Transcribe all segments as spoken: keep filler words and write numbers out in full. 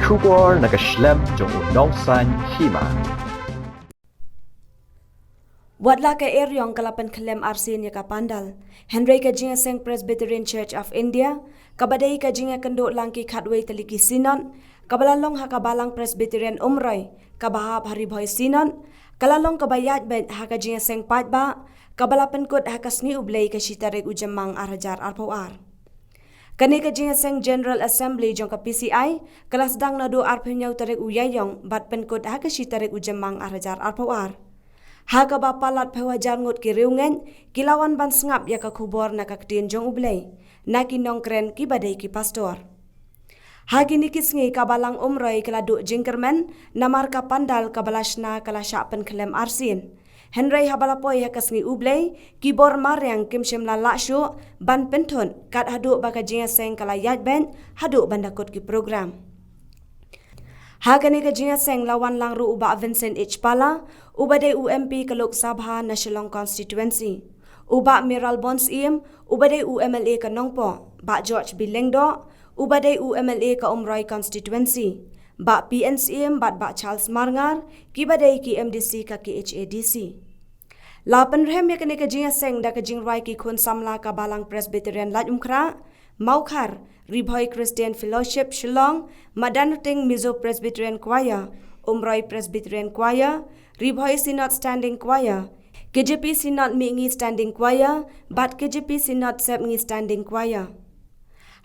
Khubor na ka shlem jong u nongsan hima. Wat la ka eriong ka la pynkhlem arsien ïa ka pandal, hynrei ka jingïaseng Presbyterian Church of India, kaba dei ka jingïakynduh lang ki khatwei tylli ki synod, kaba la long ha ka Balang Presbyterian Umroi, kaba hap ha Ri Bhoi Synod, ka la long kaba ïaid beit ha ka jingïaseng paidbah, kaba la pynkut ha ka Sngi U Blei ka shi tarik u Jymmang ar hajar arphew ar. Kane ka jingïaseng General Assembly jong ka P C I, ka la sdang naduh arphew hynñiew tarik u Ïaïong, bad pynkut ha ka shi tarik u Jymmang ar hajar arphew ar. Ha kaba palat phew hajar ngut ki riewngeit, ki la wan ban sngap ïa ka khubor na ka ktien jong U Blei, na ki nongkren kiba dei ki pastor. Ha kine ki sngi ka Balang Umroi ka la duh jingkyrmen, namar ka pandal kaba la shna ka la shah pynkhlem arsien. Hynrei haba la poi ha ka Sngi U Blei, ki bor mariang kim shym la lah shuh ban pynthut, kat haduh ba ka jingïaseng ka la ïaid beit, haduh ban da kut ki program. Ha kane ka jingïaseng la wan lang ruh u Bah Vincent H Pala, uba dei u M P ka Lok Sabha na Shillong Constituency, u Bah Mayralborn Syiem, uba dei u M L A ka Nongpoh, Bah George B Lyngdoh, uba dei u M L A ka Umroi Constituency, Bah P N Syiem bad Bah Charles Marngar, kiba dei ki M D C ka K H A D C. La pynrhem ïa kane ka jingïaseng da ka jingrwai ki khun samla ka Balang Presbyterian Laitumkhrah, Mawkhar, Ri Bhoi Christian Fellowship Shillong, Madanrting Mizo Presbyterian Choir, Umroi Presbyterian Choir, Ri Bhoi Synod Standing Choir, K J P Synod Mihngi Standing Choir, bad K J P Synod Sepngi Standing Choir.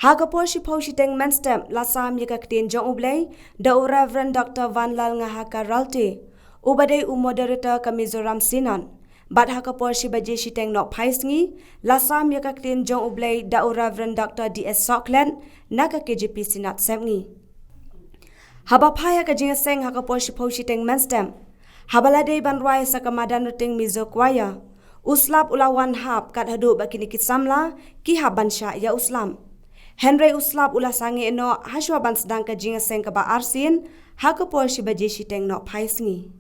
Ha ka por shiphew shiteng mynstep la sam ïa ka ktien jong U Blei da u Reverend Doctor Vanlalngahakar Ralte, uba dei u moderator ka Mizoram Synod. Bad ha ka por shi baje shiteng nohphai sngi, la sam ïa ka ktien jong U Blei da u Reverend Doctor D S Sohkhlet, na ka K J P Synod Sepngi. Haba phai ha ka jingïaseng ha ka por shiphew shiteng mynstep, haba la dei ban rwai sa ka Madanrting Mizo Choir, u slap u la wan hap kat haduh ba kine ki samla ki hap ban shah ïa u slap. Hynrei u slap u la sangeh noh hashwa ban sdang ka jingïaseng kaba arsien, ha ka por shi baje shiteng nohphai sngi.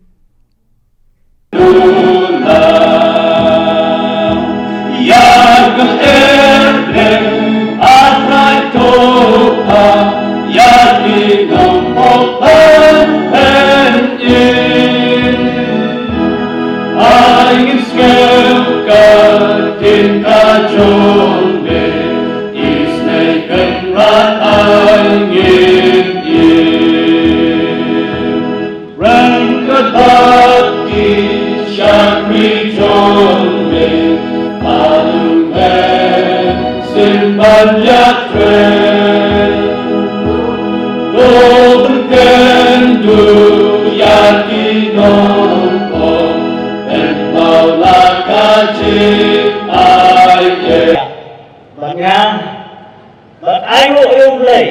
Rengkatbaki shakri jong me, alumeh simban ïatrei. Dobyn kyndu ïa ki nongpop, pynpaw la ka jingaiei. Bad nga, bad ai nguh ïa U Blei.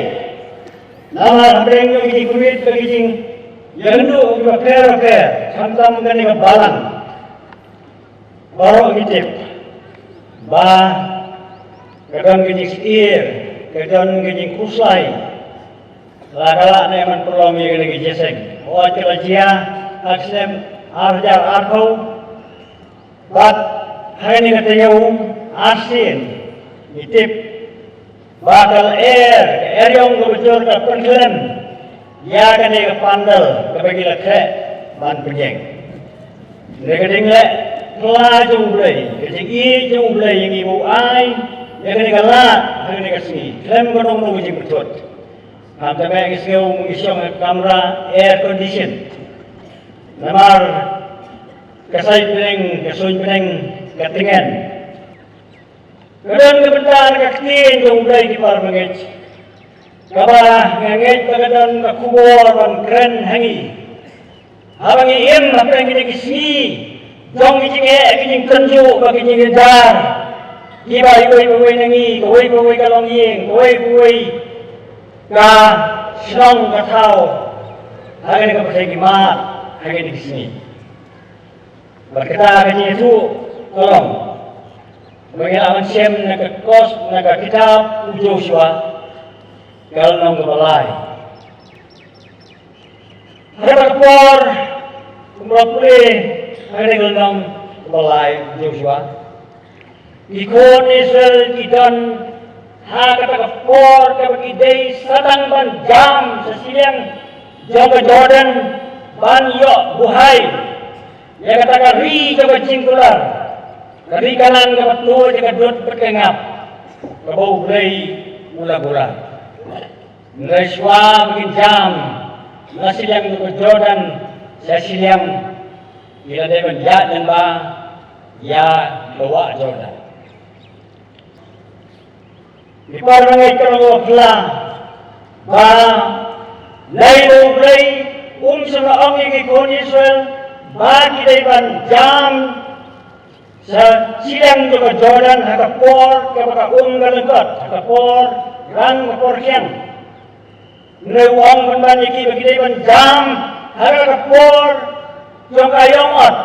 Namar hapdeng jong ki jingkyrmen bad ki jingïakynduh kiba pher bapher, khamtam kane ka balang baroh ngi tip ba ka don ka jingsheptieng, ka don ka jingkhuslai. La ka lah ne ban pynlong ïa kane ka jingïaseng. Hooid ka la jia ha ka snem ar hajar arphew. Bad ha kane ka taïew arsien ngi tip ba ka lyer, ka eriong kaba jur ka pynkhlem ïa kane ka pandal kaba ngi la khreh ban pynïeng. Kane ka jingleh pla jong U Blei, ka jingïeit jong U Blei ïa ngi ba u ai ïa kane ka lad ha kane ka sngi khlem kano kano ka jingpynthut. Hangta ba ngi sngew ngi shong ha ka kamra air condition. Namar ka sait bneng, ka suiñ bneng ka tngen. Ka don ka bynta na ka ktien jong U Blei, ki parabangeit, kaba nga ngeit ba ka don ka khubor ban kren ha ngi. Haba ngi im hapdeng kine ki sngi jong ki jingeh, ki jingtynjuh bad ki jingjar, kiba iwei pa iwei na ngi, kawei pa kawei ka longïing, kawei pa kawei ka shnong ka thaw, ha kane ka pyrthei ki mad ha kine ki sngi. Bad kata ka jingïathuh ka long ba ngi la ban shem na ka kos, na ka kitab u Joshua, ka lynnong kaba lai. Ha kata ka por, kumba pule ha kane ka lynnong kaba lai u Joshua, ki khun Israel ki don ha kata ka por kaba ki dei sa tang ban jam sha shiliang jong ka Jordan ban ïoh buhai ïa kata ka ri jong ka jingkular, ka ri Kanaan kaba tuid ïa ka dud bad ka ngap, kaba U Blei u la kular. Hynrei shuwa ba kin jam na shiliang jong ka Jordan sha shiliang, ki la dei ban ïaid lyngba ïa ka wah Jordan. Ki para bangeit, ka long bakla ba lei U Blei um shym la ong ïa ki khun Israel ba ki dei ban jam sha shiliang jong ka Jordan ha ka por kaba ka um ka lyngkot, ha ka por rang, ka por khiang. Hynrei u ong ban ban ïa ki ba ki dei ban jam ha ka por jong ka ïong ot,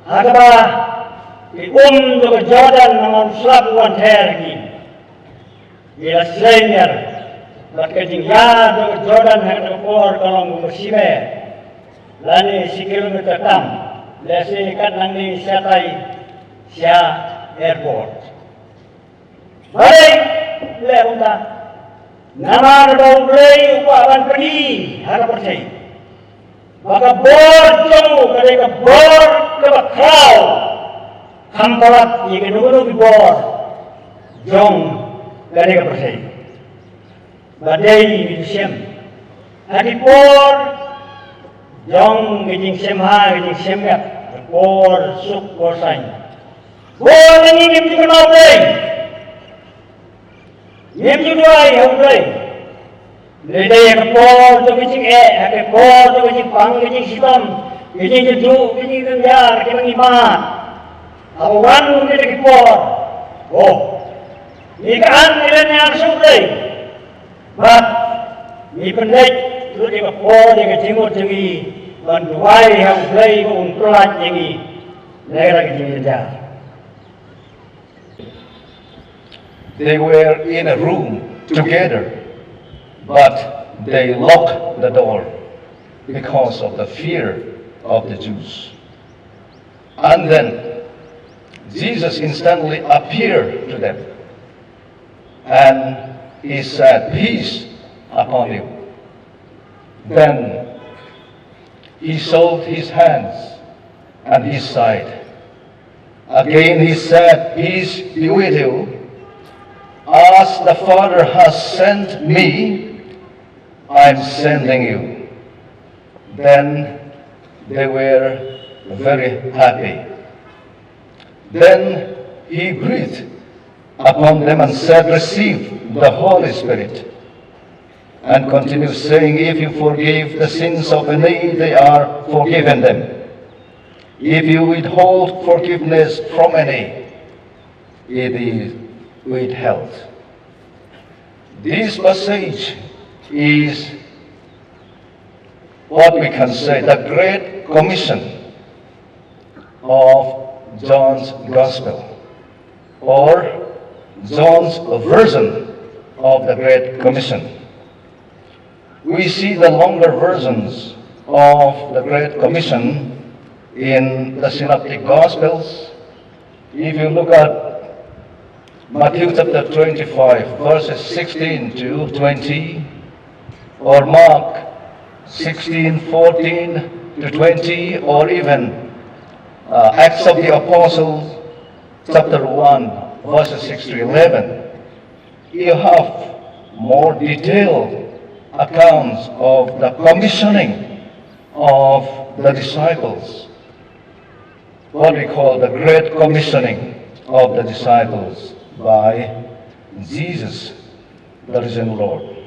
ha kaba ki um jong ka Jordan nang ym slap wan ther ki. Ki la slem ïa bad ka jingïaid jong ka Jordan ha ka por ka long kumba shi mer lane shi kilometer tam, lehse kat nangne shatai sha airport. Balei leh kumta? Namar ba U Blei u kwah ban pyni ha ka pyrthei ba ka bor jong u ka dei ka bor kaba khraw, kham palat ïa kino kino ki bor jong kane ka pyrthei. Ba dei ban shem ha ki por jong ka jingshem ha, ka jingshem ïa, ka por suk por saiñ. Bun na ngi ngim ju kynmaw Blei, ngim ju duwai ha U Blei. Lei dei ha ka por jong ka jingeh, ha ka por jong ka jingpang, ka jingshitom, ka jingjuh, ka jingjynjar, ka jingmihpat. Haba wan kita ki por, oh, ngi ka an ngi len ïa U Blei. Bad ngi pynleit lut ïa ka por ïa ka jingmut jong ngi ban duwai ha U Blei ba un pyllait ïa ngi na kata ka jingjynjar. They were in a room together, but they locked the door because of the fear of the Jews. And then Jesus instantly appeared to them, and he said, "Peace upon you." Then he showed his hands and his side. Again he said, "Peace be with you. As the Father has sent me, I am sending you." Then they were very happy. Then he breathed upon them and said, "Receive the Holy Spirit." And continued saying, "If you forgive the sins of any, they are forgiven them. If you withhold forgiveness from any, it is withheld." This passage is what we can say the Great Commission of John's Gospel, or John's version of the Great Commission. We see the longer versions of the Great Commission in the Synoptic Gospels. If you look at Matthew chapter twenty-five, verses sixteen to twenty, or Mark sixteen, fourteen to twenty, or even, uh, Acts of the Apostles chapter one, verses six to eleven, you have more detailed accounts of the commissioning of the disciples, what we call the great commissioning of the disciples by Jesus, the risen Lord.